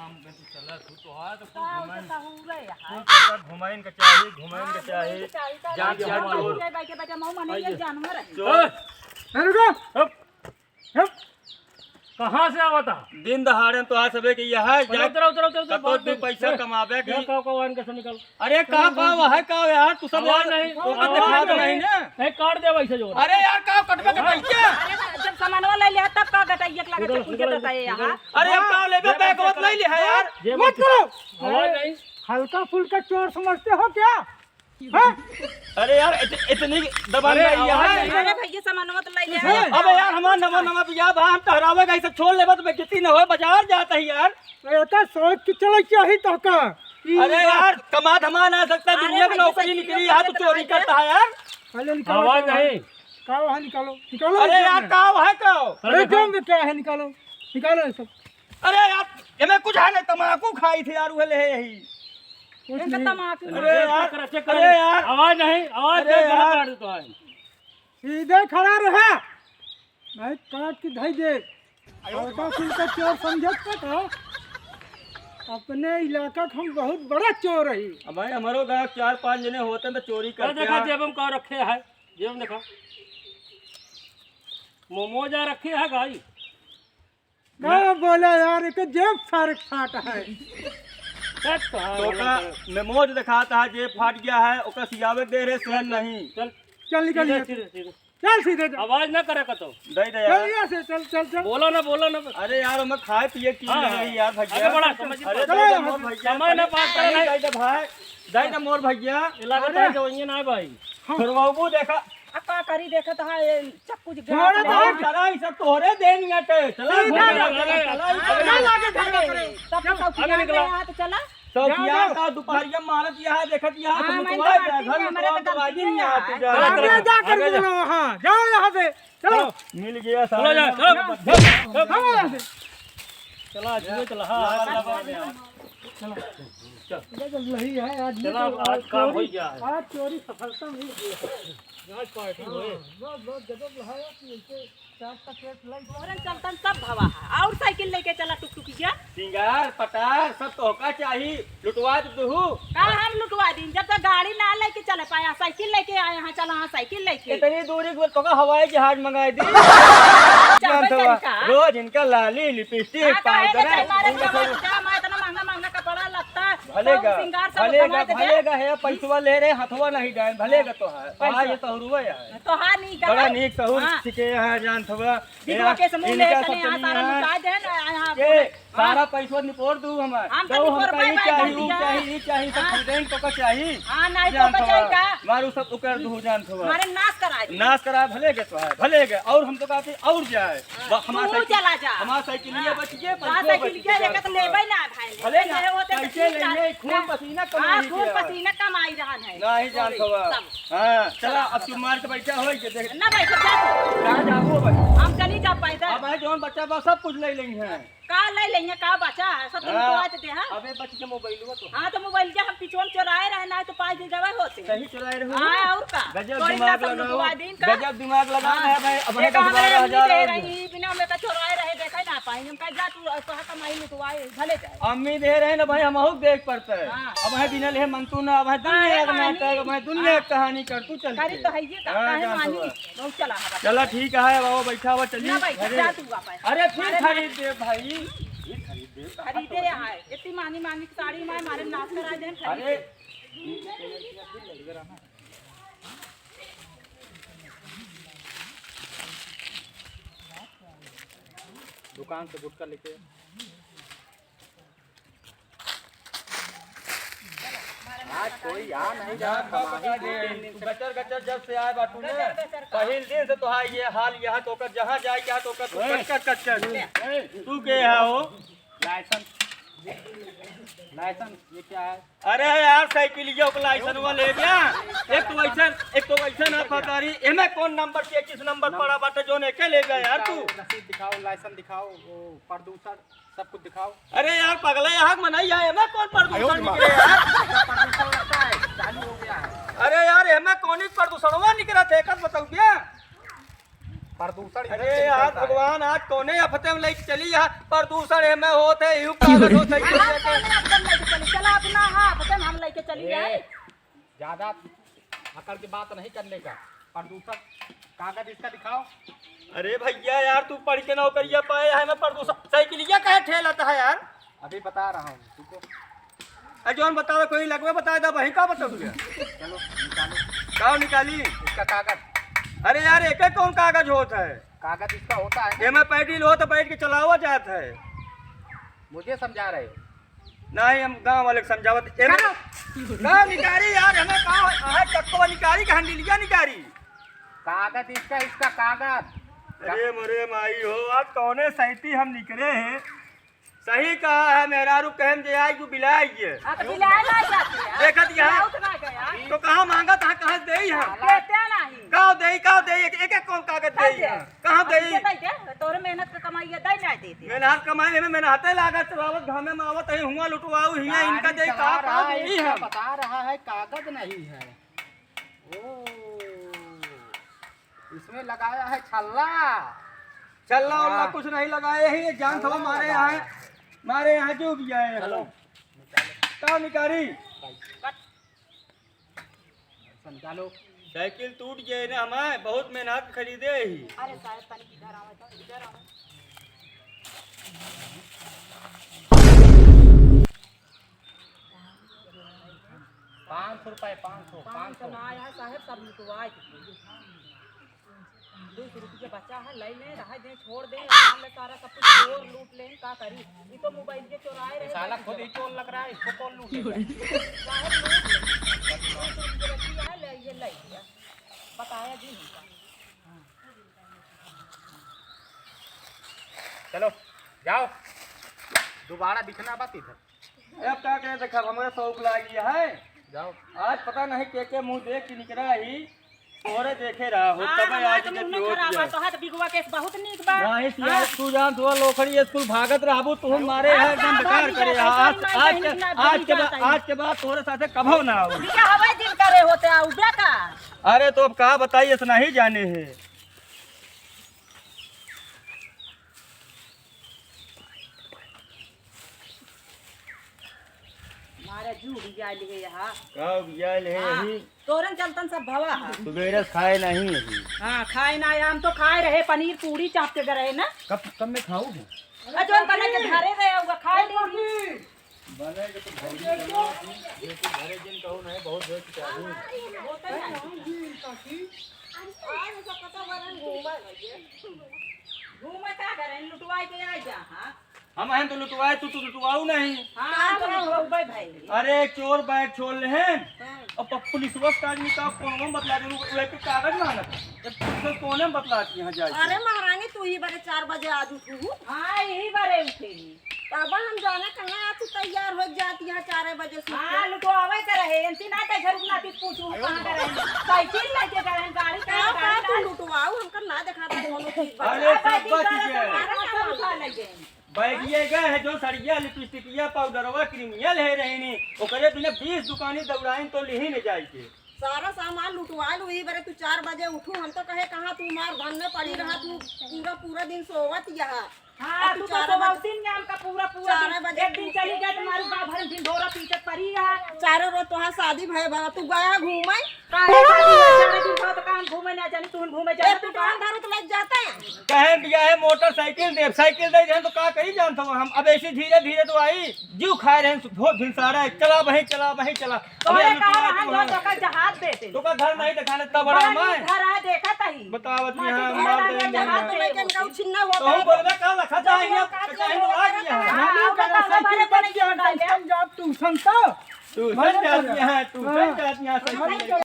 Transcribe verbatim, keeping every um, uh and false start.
हम चला, तू तो आ, तो कुल का घुमाइन, उसे सहूरे है। कुल तो का घुमाइन के चाही, घुमाइन हाँ, के चाही। घुमाइन के चाही, का जान जानवर चोर। जाए, बैठे, बैठे, मऊ मने ये आई जा। जानवर है। चोर। ए, रुको। हप। हप। कहाँ से आवता? दिन दहाड़े तो आ सबे के यहाँ उतरो, जा, उतरो, उतरो, उतरो, उतरो, कतो बात दू नहीं। पैसा ए, कमावे की। का, का, का, आन के से निकल। अरे का, का, का, वह है का यार, तू सब आवाज यार, नहीं, तू आवाज दिखात नहीं। नहीं ना। ए, काट दे वैसे जो। अरे यार, का कटबे के कैसे? अरे, जब सामानवा ले लिया, तब का गटैया के लगे निकल, चक्कू निकल, के तताए निकल। यहाँ। अरे, अब का लेबे, बैग वत नहीं लिहा यार। जेब मत करो। आवाज नहीं। हल्का फुल्का चोर समझते हो क्या? हाँ? अरे यार, इत-, इतनी दबंग अरे, नहीं आवाज है। नहीं। अरे भैया, सामानवा तो ले लिया। अबे यार, हमार नवा नवा बियाह बा, हम टहरावे गई से छोड़ लेबे तो बेइज्जती न होए, बाजार जात है यार। अरे, तो सोच के चले चाहिए तो का? अरे यार, कमा धमा ना सकता, हाँ, दुनिया में नौकरी निकली, यहाँ तो चोरी करता है यार। अरे निकालो, आवाज नहीं। का वहाँ निकालो, निकालो अरे यार, का वहाँ का? अरे अरे जाओ। क्या है, निकालो, निकालो ये सब। अरे यार, एमे कुछ है नहीं, तमाकू खाई थे यार, उहे ले है यही। कुछ इनका नहीं। तमाकू अरे यार, चेक कर, चेक कर। अरे यार। आवाज नहीं, आवाज अरे नहीं, यार। काट देता है। सीधे खड़ा रहा। भाई काट के धई दे। हल्का फुल्का चोर समझत का था? अपने इलाका के हम बहुत बड़ा चोर रही। अब भाई हमारो गाँव चार पाँच जने होते तो चोरी अरे करते देखा हैं। जेब में का रखे है, जेब में देखा। मोमोज आ रखे है भाई। का बोला यार, एक जेब सारे फाट है। सच तो हाँ, तो वाला का तो। मोमोज दिखाता है, जेब फाट गया है, ओका सियावे दे रहे, सहन नहीं। चल। चल निकल सीधे, यहाँ से। सीधे, सीधे। चल सीधे चल। आवाज ना करे कतो। दे दे चल यार। यहाँ से, चल, चल, चल। बोला ना, बोला ना। अरे यार, हमें खाए पिए की हाँ, नहीं हाँ। यार, भैया। आगे बढ़ा, समझ अरे, चलो दे दे यार। मोर भैया। समय ना पास करना है। दे दे भाई, दे दे मोर भैया। ये लागत अरे। है जवनिया ना है भाई। हाँ। छोड़वाबू देखा। आ का करी देखत है, ये चक्कू जी छोड़ गाड़ दे। दे। चला, ई सब तोहरे देन बाटे। चला, सीधा घूम जा। चला, चला, ई सब ना लागे झगड़ा करे। तब तो आगे चौकिया निकला। गया तो चला। चौकिया जाओ, जाओ। का दुपहरिया मारत यहाँ देखत यहाँ हाँ, तो मैं मुतवा तो जा, मारती घर हूँ, मुतवा तो गलती बाजी नहीं नहीं यहाँ है। तू जा। आगे जाकर आगे जा। बोलो, हाँ, जाओ यहाँ से, चलो। मिल गया चलो साला। जा, चलो, चलो। चलो यहाँ से। चला, जुए चला, हाँ, हाँ, हाँ, हाँ। चलो। चल। ये तो यही है, आज चला, तो आज काम चोरी, हो गया है। आज चोरी सफलता मिल गई है। आज पार्टी हाँ, होए। बहुत, बहुत गजब लहाया कि ऐसे तोहरे चलतन सब भवा है। और साइकिल लेके चला टुकटुकिया। सिंगार पटार सब तोहका चाही, लुटवा दे तू। का हम लुटवा दीन? जब तक गाड़ी ना लेके चले पाया, साइकिल लेके आए हैं, चला हाँ साइकिल लेके। इतनी दूरी को तोहका हवाई जहाज मंगाई दी। जानत हवा, रोज इनका लाली, लिपस्टिक, हाँ, काहे पाउडर, के मारे इनका सब का मैं इतना महंगा महंगा कपड़ा लत्ता, भले सब का, सिंगार सब भले का, भले का है, पैसवा ले रहे, हथवा नहीं डाल, भले का तो है। हाँ, ये तो हुआ है। तोहार नीक बड़ा है। नीक सहूर हाँ। सीखे हैं, जानत हवा। बिधवा के समूह ले चले, यहाँ सारा लुटा दे ना, यहाँ के बोले। सारा हाँ। पैसवा निपोर दू हमार। हम तो दो निपोर हमका ई चाही, ऊ चाही, ई चाही, सब हाँ। खरीदें तो का चाही। हाँ, नहीं तो जानत का हवा। चाही का? मारू सब उकर दू, जानत हवा। हमारे नाश करा दे। नाश करा, भले के तो है, भले के। और हम तो कहते और जाए। हाँ, ब-, हमार तू साइकिल, चला जा। हमार साइकिलिया हाँ। बच गए, हाँ, पैसवा साइकिल बच के गए, लेके तो जानत हवा। लेबे ना भाई। भले ना, पैसे लेंगे, खून पसीना कमाई हाँ, खून के। पसीना कमाई रहन है। नहीं जानत हवा। सब। हाँ, चला, अब तू मार के बैठा हो, ये देख। ना बैठ जा तू। कहाँ जाबो भाई? हम चली जा पैदल। अब भाई, जौन बच्चा बा, सब कुछ ले लेंगे हैं। का ले लेंगे, का बचा है? सब तुम हाँ। तो आज दे, हाँ? अबे बच के मोबाइल हुआ तो। हाँ, तो मोबाइल के हम पिछुआ में चुराए रहे, ना तो पाँच दिन जगह होते। सही चुराए रहे हो। हाँ, और का? गजब तोरी दिमाग ना सब लगाओ। लुटवा दीन का? गजब दिमाग लगाओ हाँ। ना भाई, अब एक हमें तो हमारा हमारे हजार दे और रही, बिना हमें का चुराए रहे, देखे ना पाई। हम कह जा तू, तो कमाई लुटवाए, भले जाए। अम्मी दे रहे ना भाई, हम अहू देख पड़ते हैं। हाँ। अब है बिना ले मंतू ना, अब है दुनिया का नाटक, अब है दुनिया हाँ। का कहानी कर तू चल करी के। तो है ये का, हाँ, काहे जान मानी? तो। बहुत चला हवा। चला ठीक है, बाबा बैठा हुआ, चलिए ना भाई, घरे। जा तू वापस। अरे फिर अरे खरीद दे भाई, फिर खरीद दे। खरीदे है, इतनी मांगी मांगी साड़ी माए मारे नाश करा दे, खरीद अरे। दे। दुकान से गुटखा लेके आज कोई आ नहीं रहा, कमाही दू तीन दिन से। गचर गचर जब से आए बाटू ने, गचर गचर का? पहिल दिन से तोहार ये हाल, यहाँ तो ओकर, जहाँ जाए के यहाँ तो ओकर, तू ओए। कचर कचर। ओए। तू के यहाँ हो? लाइसेंस, लाइसेंस, ये क्या है? अरे यार, साइकिलिया के लाइसेंसवा ले गया। एक तो वैसन, एक तो वैसन है फौजदारी। एमे कौन नंबर के, किस नंबर नंबर। पड़ा बाटे, जोन एके ले गया यार तू। रसीद दिखाओ, लाइसेंस दिखाओ, वो प्रदूषण सब कुछ दिखाओ। अरे यार, पगला यहाँ के मनई है, एमे कौन प्रदूषण निकले यार? प्रदूषण लगता है, चालू हो गया है। अरे यार, एमे कौन ही प्रदूषणवा निकलत है, एकर बताऊ क्या? प्रदूषण इधर अरे से यार निकलता है। भगवान, आज कौने आफते में लेके चली यार? प्रदूषण एमे होत है, यू कागज होत है, हम कौने आफते में लेके चली? चला अपना, हाँ, आफते में हम लेके चली ए, जाए। ज्यादा अकड़ की बात नहीं करने का। प्रदूषण कागज इसका दिखाओ। अरे भैया यार, तू पढ़ के नौकरिया पाए है, मैं प्रदूषण साइकिलिया काहे ठेलत है यार? अभी बता रहा हूँ तुमको। अरे जौन बतावे कोई लगवे बताए दा, वही का बताऊँ? चलो निकालो। का निकाली? इसका कागज। अरे यार, एक एक कौन कागज होत है? कागज इसका होता है ना। एमे पैडिल हो तो बैठ के चलावा जात है। मुझे समझा रहे हो? नहीं, हम गांव वाले के समझावत। एमे का? का निकारी यार, हमें का हो? अहाँ चक्को निकारी कि हंडिलिया निकारी? कागज इसका, इसका कागज। अरे मोरे माई हो, आज कौने सैती हम निकरे हैं। सही कहा है मेहरारू, कहम जे आई जो बिलाई है। हाँ, तो बिलाए ना जाते हैं। देखत यहाँ। बिलाउत ना गया। तो कहाँ मांगत है, कहाँ देई हम? देते नहीं। का देई, का देई, एक, एक, एक कौन कागज का देई दे? हम? कहाँ अब देई? इनके दे दे, तोरे मेहनत का कमाई है, दे ना देते। मेहनत कमाई में मेहनते लागत, चलावत घामे में आवत है, हुआ लुटवाऊ हिया, गाड़ी इनका देई, चला का रहा पाऊ है, देई इसका हम? बता रहा है, कागज नहीं है। ओ, इसमें लगाया है छल्ला। छल्ला उल्ला हाँ। कुछ नहीं लगाए ही, ये जान छल्ला थवा मारे लगाया यहाँ, है। मारे यहाँ जो भी आए हैं। चलो। का निकारी? निकालो। साइकिल टूट गए ना हमारे, बहुत मेहनत खरीदे ही। अरे साहब, तनिक इधर आवे तो, इधर आवे। पाँच सौ रुपए, पाँच सौ, पाँच सौ। ना आया है साहब, सब लुटवा के। दो सौ रुपये बचा है, ले ले, रह दे, छोड़ दे, और मान ले सारा सब कुछ चोर लूट ले, का करी? ये तो मोबाइल के चोराए रहे, साला खुद ही चोर लग रहा है, इसको कौन लूटेगा? साहब लूट ले। दो सौ रुपये बची है, ले, ये ले लिया। बताया जी हमका। चलो, जाओ, दोबारा दिखना मत इधर। अब का करे, देखा, हमरे शौक लागी है। जाओ। आज पता नहीं के के मुँह देख के निकरा ही, तोरे देखे रहा हो, हाँ, तब हमार आज तो के मुँह न चोट खराब किया। बा, तोहार तो बिगुआ केस बहुत नीक बा। नहीं, सिया, हाँ। तू जान, तू लोखड़ी स्कूल भागत रहबू, तू हम मारे अब है, एकदम का बेकार बात करे, निकलता है, आज, सब आज के, मार आज के बहिन बाद, जाता है। आज के बाद तोरे साथे कभो ना हो। बिया हवाई दिन करे होते आऊ, बेटा। अरे, तो अब का बताई, इतना ही जाने है। मारे जू उबियाइल है यहाँ। का उबियाइल है हाँ, यही? तोरन चलतन सब भवा है। सुबेरे से खाए नहीं है। हाँ, खाए ना, हम तो खाए रहे पनीर पूरी चाप के रहे ना। कब, कब में खाऊ हो? अ, जौन बना के धरे रहे होगा, खाए नहीं। बने के तो भौजी बना थी, ये तो घरे जिन कहूँ नहीं, बहुत जोर से चाहूँ। होता है ना। घूमे का करें, लुटवाई के आ जा, हाँ। हम हैं तो लुटवाए, तू तो लुटवाऊ नहीं। हाँ, हम तो लुटवाऊ भाई। अरे, चोर बैग छोड़ ले हैं। हाँ। और प-, पुलिसवा से आदमी का फोन में बतला दे, वो एक कागज मांगत है। एक पुलिस कोने में बतला के यहाँ जाए। अरे महारानी, तू ही बड़े चार बजे आज उठू। हाँ, यही बारे उठे ही। तब हम जाने कहाँ तू तैयार हो जाती है चार बजे से। हाँ, लुटवावे के रहे, एनती ना कैसे रुकना, तू पूछू कहाँ के रहे। साइकिल लेके गए हैं, गाड़ी का, का, गाड़ी का तू ना। लुटवाऊ, हमका ना देखा था दोनों चीज बता। अरे, सब बच गए। सारा सब उठा ले गए। बैगिया गए है, जो सड़िया, लिपस्टिकिया, पाउडरवा, क्रीमिया ले रहे नी, ओकरे बिना बीस दुकानी दौड़ाइन तो लिही न जाए के। सारा सामान लुटवा लू, ई बरे तू चार बजे उठू, हम तो कहे कहाँ तू मार धन में पड़ी रहा, तू पूरा, पूरा दिन सोवत यहाँ। हाँ, अब तू तू तो चार बजे, सोवती नहीं, हमका पूरा, पूरा चार दिन, बजे एक दिन तू चली गए, तुम्हारी गाँव भर में ढिंढोरा पीटत पड़ी है। चारों रोज तोहार शादी भय भरा, तू गया घूमे। काहे शादी भय, चार दिन बाद तो काम घूमे ना जानी, तू घूमे जाना एक तू दुकान का? धरू तो लग जाता है। कहे बिया है मोटरसाइकिल दे, साइकिल दे दें तो का करी जानत हो हम। अब ऐसे धीरे धीरे तो आई, जीव खाए रहे, भोर भिनसारा है, चला बही, चला बही, चला। तोरे अबे का लुटवा रहन, तू जो हम। तोका जहाज देते। तोका घर नहीं दिखाने, तब बड़ा बड़ा मैं। घर आ, देखा तही। बतावत माटी यहाँ घर मार आ, देंगे। जहाज तो लेके इनका उछिन्ना होता तो हम है। बोलबे का लखा चाहिए, का चाहिए तो आ गया है। हाँ, हाँ, बताओ, साइकिल हमारे बच गया, बने ट्यूशन जाओ, ट्यूशन तो। ट्यूशन जाती है, ट्यूशन हाँ। जाती है, साइकिल लेके।